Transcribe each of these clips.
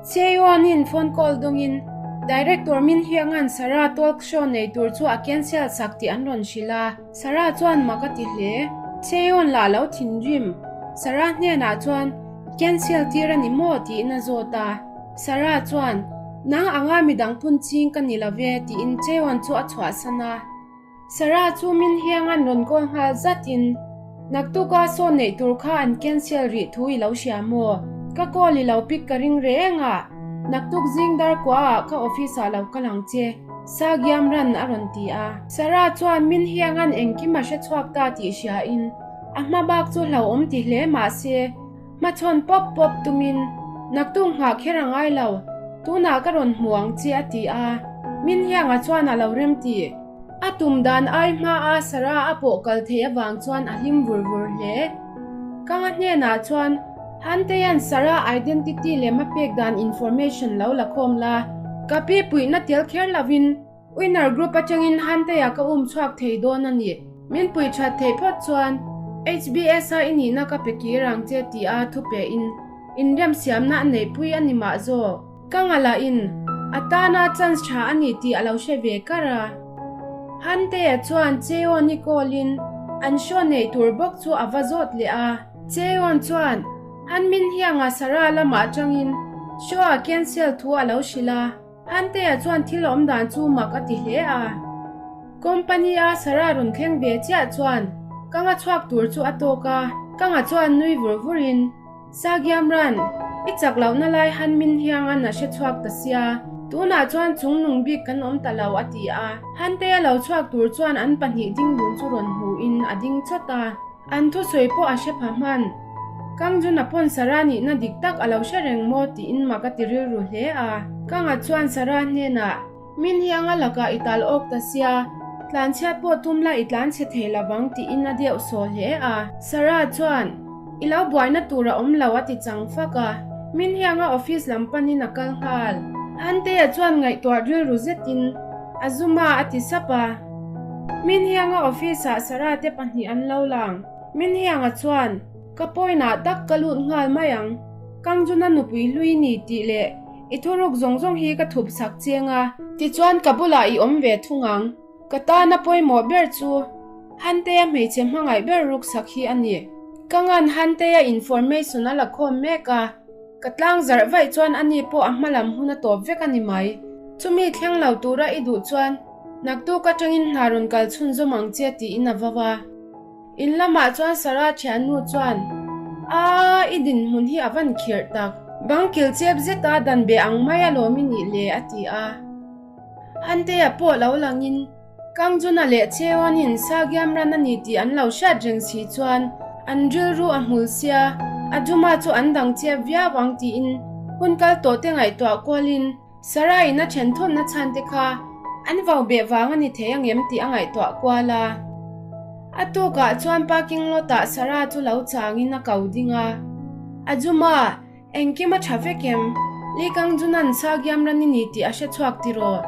Chaeyeon-in phone call dawngin Director Min Hyung-a'n Sarah talk show nei tur chu a cancel sak tih an rawn hrilh a, Sarah chuan mak a ti hle. Chaeyeon lah lo thinrim. Sarah hnenah chuan Cancel tir a ni maw? tiin a zawt a. Sarah chuan Nang anga midang phun ching ka ni lo ve tiin Chaeyeon chu a chhuahsan a. Sarah chu min hiang an rawn call nghal zatin, Naktuka saw neih tur kha an cancel rih thu i lo hria maw? Ka call i lo pick ka ring reng a, naktuk zing dar kua ah ka office ah lo kal ang che, Sa Giam Ran a rawn ti a. Sarah chuan min hiang an engkim a hre chhuak ta tih hria in a hma bak chu hlauhawm ti hle mah se, Hmachhawn pawp pawp tumin, Naktuk nghah kher a ngai lo, tunah ka rawn hmu ang che a ti a, Min Hianga chuan a lo rem ti. A tum dan ai hmaa Sarah a pawh kal theih avang chuan a hlim vur vur hle. Kanga hnenah chuan, Hanteia'n Sarah identity lem a pek dan information lo la khawm la, ka pi puihna tel kher lovin Winner group atangin Hantea ka um chhuak thei dawn a ni. Min pui that theih phawt chuan HBS a i nihna ka pe kir ang che ti a thu pe in inremsiamna a neihpui a ni mah zawk. Ka ngalah in a tana chance tha a ni tih a lo hre ve kar a. Hantea chuan Cheon i call in an show neih tur bawk chu a va zawt leh a. Cheon chuan Han Min Hianga Sarah lamah atangin show a cancel thu a lo hrilh a. Hantea chuan thil awm dan chu mak a ti hle a. Company a Sarah rawn thleng ve chiah chuan Kanga chhuak tur chu a tawk a. Kanga chuan nui vur vur in, Sagiam Ran, i chak lohna lai han min hiang an a hre chhuak ta sia, tunah chuan chungnung bik kan awm ta lo a ti a. Hantea lo chhuak tur chuan an pahnih ding dun chu rawn hmu in a ding chawt a. An thusawi pawh a hre pha hman. Kangjuna pawn Sarah nihna dik tak a lo hre reng maw tiin mak a ti rilru hle a. Kanga chuan Sarah hnenah, Min hi anga lakah i tal awk ta sia, tlanchhiat pawh tum la i tlanchhe thei lovang tiin a deuh saw hle a. Sarah chuan, I lo buaina tur a awm lo a ti chang fak a. Min hi anga office lam panin a kal nghal. Hantea chuan ngaihtuah rilru zetin, Azuma a ti sap a. Minhianga office ah Sarah te pahnih an lo lang. Minhianga chuan, Ka point ah tak ka lut nghal mai ang. Kangjuna nupui hlui ni tih leh i thuruk zawng zawng hi ka thup chak chiang a. Tichuan ka bulah i awm ve thung ang. Ka tana pawimawh ber chu Hantea hmeichhe hmangaih ber ruksak hi a ni. Ka ngan Hantea information a la khawm mek a. Ka tlang zarh vaih chuan ani pawh a hmalam hun a tawp vek a ni mai. Chumi thleng lo tura i duh chuan naktuk atangin hna rawn kal chhunzawm ang che tiin a vau a. In lamah chuan Sarah thiannu chuan, Aa, i dinhmun hi a van khirh tak. Bang kil chep zeta dan be ang mai alawm i nih le a ti a. Hantea pawh lo langin Kangjuna leh Cheonin Sagiam ran a ni tih an lo hriat reng si chuan an rilru a hmul sia, Ajuma chu an dang chiap viau ang tiin hun kal tawh te ngaihtuah kualin Sarah-in a then thawnna chhan te kha an vau beh vang a ni thei angem tih a ngaihtuah kual a. A tukah chuan parking lot-ah Sarah chu lo changin a ko ding a, Ajuma, Engkim a tha vek em? Lee Kang Jun-a'n Sagiam ran i ni tih a hre chhuak tiraw?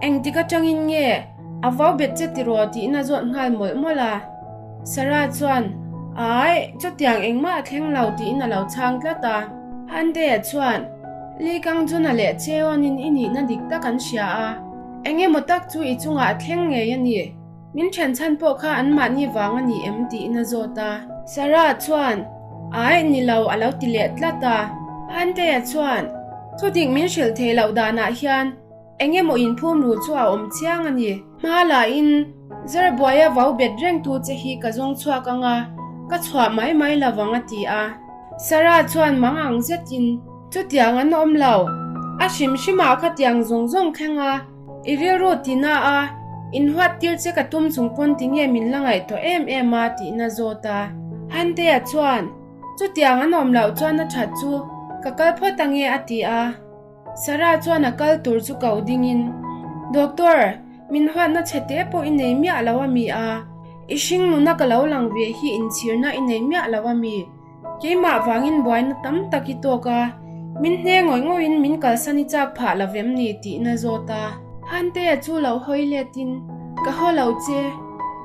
Engtik atangin nge a vau bet che tiraw tiin a zawt nghal mawlh mawlh a. Sarah chuan, Ai, chutiang engmah a thleng lo tiin a lo chhang tlat a. Hyundai-a chuan, Lee Kang Jun-a leh Cheon-in i nihna dik tak an hria a, eng emaw tak chu i chungah a thleng ngei a ni. Min then chhan pawh kha anmahni vang a ni em tiin a zawt a. Sarah chuan, Aih, ni lo, a lo ti leh tlat a. Hantea chuan, Thudik min hrilh theih loh danah hian eng emaw inphum ru chu a awm chiang a ni. Hma lahin Zarbuaia vau bet rengtu che hi ka zawng chhuak ang a, ka chhuah mai mai lo vang a ti a. Sarah chuan mang ang zetin, Chutiang an awm lo, a hrim hrimah khatiang zawng zawng thleng a. I rilru tina a, inhuat tir che ka tum chung pawn tinge min la ngaihtuah em em a tihna zawt a. Hantea chuan, Chutiang an awm loh chuan a that chu ka kal phawt ange a ti a. Sarah chuan a kal tur chu ko dingin, Doctor, min huatna chhe te pawh i nei miah lo a mi a? I hring nuna ka lo lang ve hi inchhirna i nei miah lo a mi? Keimah vangin buaina tam tak i tawk a, min hne ngawih ngawhin min kalsan i chak phah lo vem ni tihna zawt a. Hantea chu lo hawi letin, Ka haw lo che,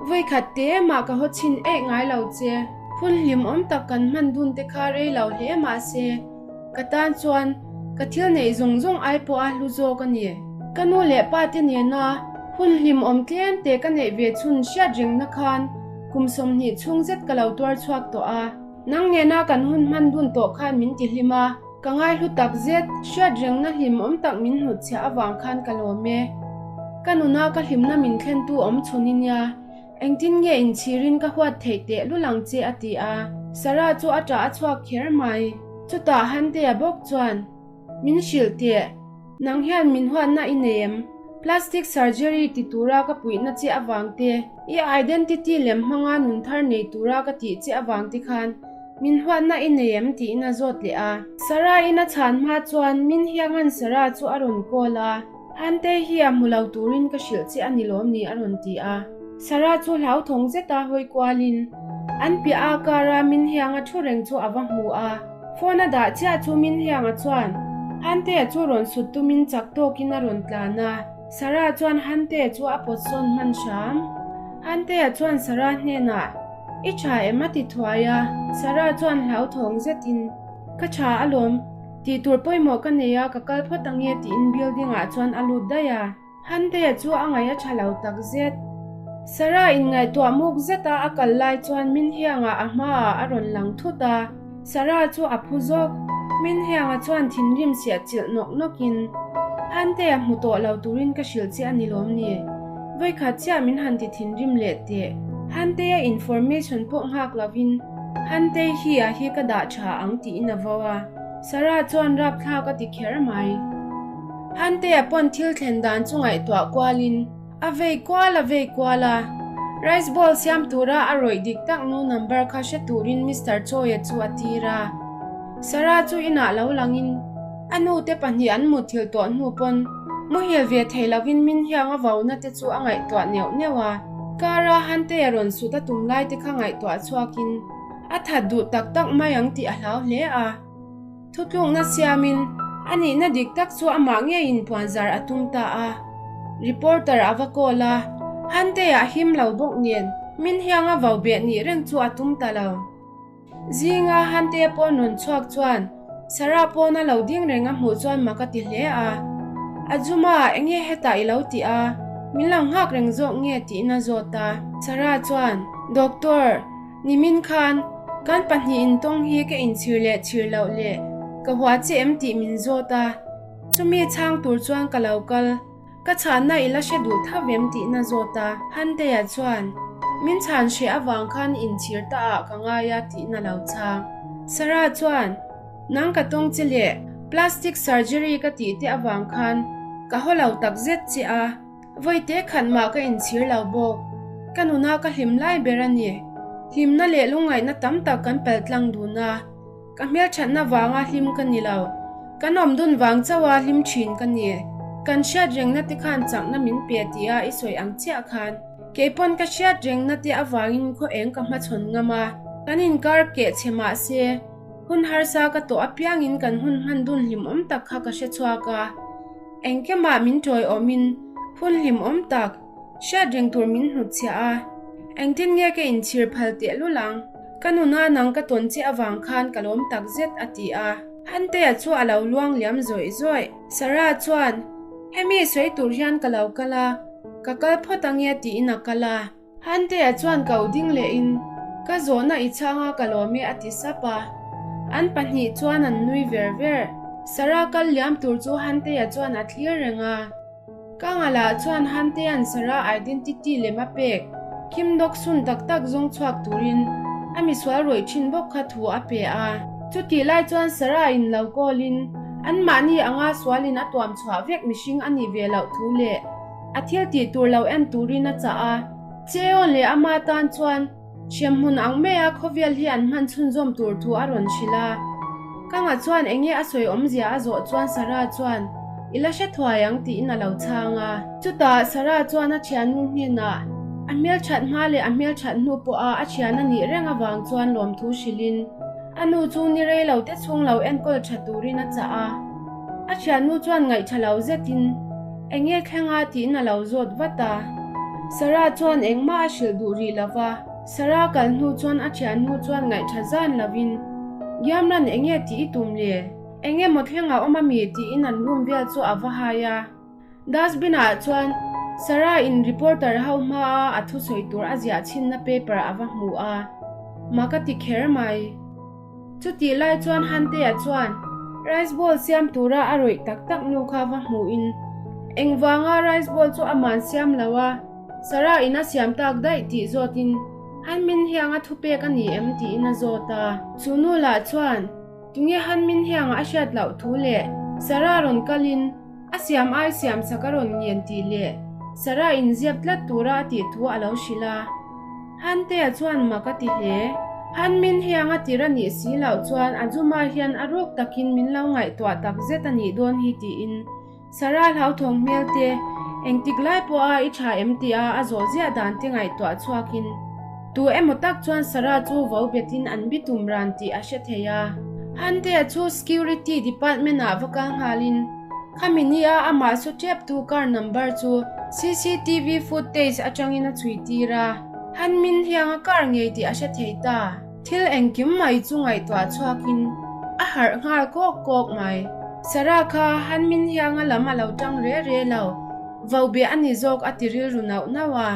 vawikhat te mah ka haw chhin eih ngai lo che. Phun hlim awm tak kan hman dun te kha rei lo hle mah se, ka tan chuan Ka thil neih zawng zawng ai pawh a hlu zawk a ni. Ka nu leh pa te nena hun hlimawm tlem te ka neih ve chhun hriat rengna khan kum 20 chhung zet ka lo tuar chhuak tawh a. Nang nena kan hun hman dun tawh khan min ti hlim a, ka ngaihlu tak zet hriat rengna hlimawm tak min hnutchhiah avang khan ka lawm e. Ka nuna ka hlimna min thlentu awm chhun i nia. Engtin nge inchhirin ka huat theih teh lul ang che a ti a. Sarah chu a ṭah a chhuak kher mai. Chutah Hantea bawk chuan, Min hrilh teh, nang hian min huatna i nei em? Plastic surgery ti tura ka puihna che avang te, i identity lem hmanga nun thar nei tura ka tih che avang te khan min huatna i nei em? tiin a zawt leh a. Sarah-in a chhan hma chuan min hiangan Sarah chu a rawn call a. Hantei hi a hmu lo turin ka hrilh che a ni lawm ni a rawn ti a. Sarah chu hlauthawng zeta hawi kualin an piah a kara Min Hianga thu reng chu a va hmu a. Phone a dah chiah chu Min Hianga chuan Hantea chu rawn sut tumin chak tawkin a rawn tlan a. Sarah chuan Hantea chu a pawt sawn hman hram. Hantea chuan Sarah hnenah, I tha em? a ti thuai a. Sarah chuan hlauthawng zetin, Ka tha alawm. Tih tur pawimawh ka nei a, ka kal phawt ang e tiin building ah chuan a lut daih a. Hantea chu a ngaih a tha lo tak zet. Sarah inngaihtuah muk zet a a kal lai chuan Min Hianga a hmaah a rawn lang thut a. Sarah chu a phu zawk. Min Hianga chuan thinrim siah chilh nawk nawk in, Hantea hmu tawh lo turin ka hrilh che a ni lawm ni? Vawikhat chiah min han ti thinrim leh teh. Hantea information pawh nghak lovin Hantei hi a hi ka dah tha ang tiin a vo a, Sarah chuan rapthlak a ti kher mai. Hantea pawn thil thlen dan chu ngaihtuah kualin a vei kual a vei kual a, rice bowl siam tura a rawih dik tak nu number kha hre turin Mister Chawia chu a tir a. Sarah chu inah lo langin a nute pahnih an mutthilh tawh hnu pawn muhil ve thei lovin min hiang a vona te chu a ngaihtuah neuh neuh a. Kara Hantea rawn sut a tum lai te kha ngaihtuah chhuakin a that duh tak tak mai ang tih a hlau hle a. Thutlukna siamin a nihna dik tak chu amah ngeiin puanzar a tum ta a. Reporter a va call a, Hantea him lo bawk nen min hianga vau beh nih reng chu a tum ta lo. Zinga Hantea pawn rawn chhuak chuan Sarah pawna lo ding reng a hmuh chuan mak a ti hle a. Ajuma, enge hetah i lo tih a? Min lo nghak reng zawk nge tiin a zawt a. Sarah chuan, Doctor, nimin khan kan pahnih intawng hi ka inchhir leh chhir loh leh ka hua che em tih min zawt a. Chumi chhang tur chuan ka lo kal. Ka chhanna i la hre duh tho em tihna zawt a. Hantea chuan, Min chhan hreh avang khan inchhir ta ah ka ngai a tihna lo chhang. Sarah chuan, Nang ka tawng che leh plastic surgery ka tih te avang khan ka haw lo tak zet che a, vawi te khat mah ka inchhir lo bawk. Ka nuna ka hlim lai ber a ni. Hlimna leh lungngaihna tam tak kan pal tlang dun a. Ka hmelthatna vanga hlim ka ni lo. Kan awm dun vang chauha hlim thin ka ni. Kan hriat rengna te khan chakna min pe tia i sawi ang chiah khan keipawn ka hriat rengna te avangin khaw eng ka hmachhawn ngam a. Kan inkar keh che mah se, hun harsa ka tawh apiangin kan hun hman dun hlimawm tak kha ka hre chhuak a. Engkemah min tawiawmin hun hlimawm tak Hriat reng tur min hnutchhiah a, engtin nge ka inchhir phal tehlul ang? Ka nuna nang ka tawn che avang khan ka lawm tak zet a ti a. Hantea chu a lo luang liam zawih zawih. Sarah chuan, Hemi sawi tur hian ka lo kal a, ka kal phawt ange tiin a kal a. Hantea chuan ko ding lehin, Ka zawhna i chhang a ka lawm e a ti sap a. An pahnih chuan an nui ver ver. Sarah kal liam tur chu Hantea chuan a thlir reng a. Ka ngalah chuan Hantea'n Sarah identity lem a pek, Kim Dok Sun tak tak zawng chhuak turin a misual rawih thin bawk kha thu a pe a. Chutih lai chuan Sarah in lo call in anmahni anga sualin a tuam chhuah vek mihring a nih ve loh thu leh a thil tih tur lo en turin a chah a. Cheon leh ama tan chuan Hremhmun ang maia khawvel hi an hman chhunzawm tur thu a rawn hrilh a. Kanga chuan enge a sawi awmzia a zawh chuan Sarah chuan, I la hre thuai ang tiin a lo chhang a. Chutah Sarah chuan a thiannu hnenah a hmelthat hma leh a hmelthat hnu pawha a thian a nih reng avang chuan lawmthu hrilhin a nu chu ni rei lo te chhung lo enkawl tha turin a chah a. A thiannu chuan ngaihtha lo zetin, Enge thleng a? tiin a lo zawt vat a. Sarah chuan engmah a hrilh duh rih lo va. Sarah kal hnu chuan a thiannu chuan ngaihtha zan lovin, Giamran enge tih i tum le? Eng emaw thleng a awm ami tiin an room vel chu a va hai a. Dustbin ah chuan Sarah in reporter ho hma a a thusawi tur a ziah chhinna paper a va hmu a, mak a ti kher mai. Chutih lai chuan Hantea chuan rice bowl siam tura a rawih tak tak nu kha va hmuhin engvanga rice bowl chu aman siam lo a, Sarah in a siam tak daih tih zawtin Han Min Hiang a thupek a ni em tiin a zawt a. Chu nu lah chuan tunge Han Min Hiang a hriat loh thu leh Sarah rawn kalin a siam ai siam sak a rawn ngen tih leh Sarah in ziap tlat tura a tih thu a lo hrilh a. Hantea chuan mak a ti hle. Han Min Hiang a tir a nih si loh chuan a Juma hian a ruk takin min lo ngaihtuah tak zet a nih dawn hi tiin Sarah hlauthawng hmel te, engtik lai pawha i tha em tia a zawh ziah dan te ngaihtuah chhuakin tu emaw tak chuan Sarah chu vo betin an bi tum ran tih a hre thei a. Hantea chu Security Department ah va kal nghalin khami nia amah su tep tu car number chu CCTV footage atangin a chhui tir a, Han Min Hiang a car ngei tih a hre thei ta. Thil engkim mai chu ngaihtuah chhuakin a harh nghal kawk kawk mai. Sarah kha Han Min Hiang a lam a lo tang re re lo, vo bia a ni zawk a ti rilru nauh nauh a.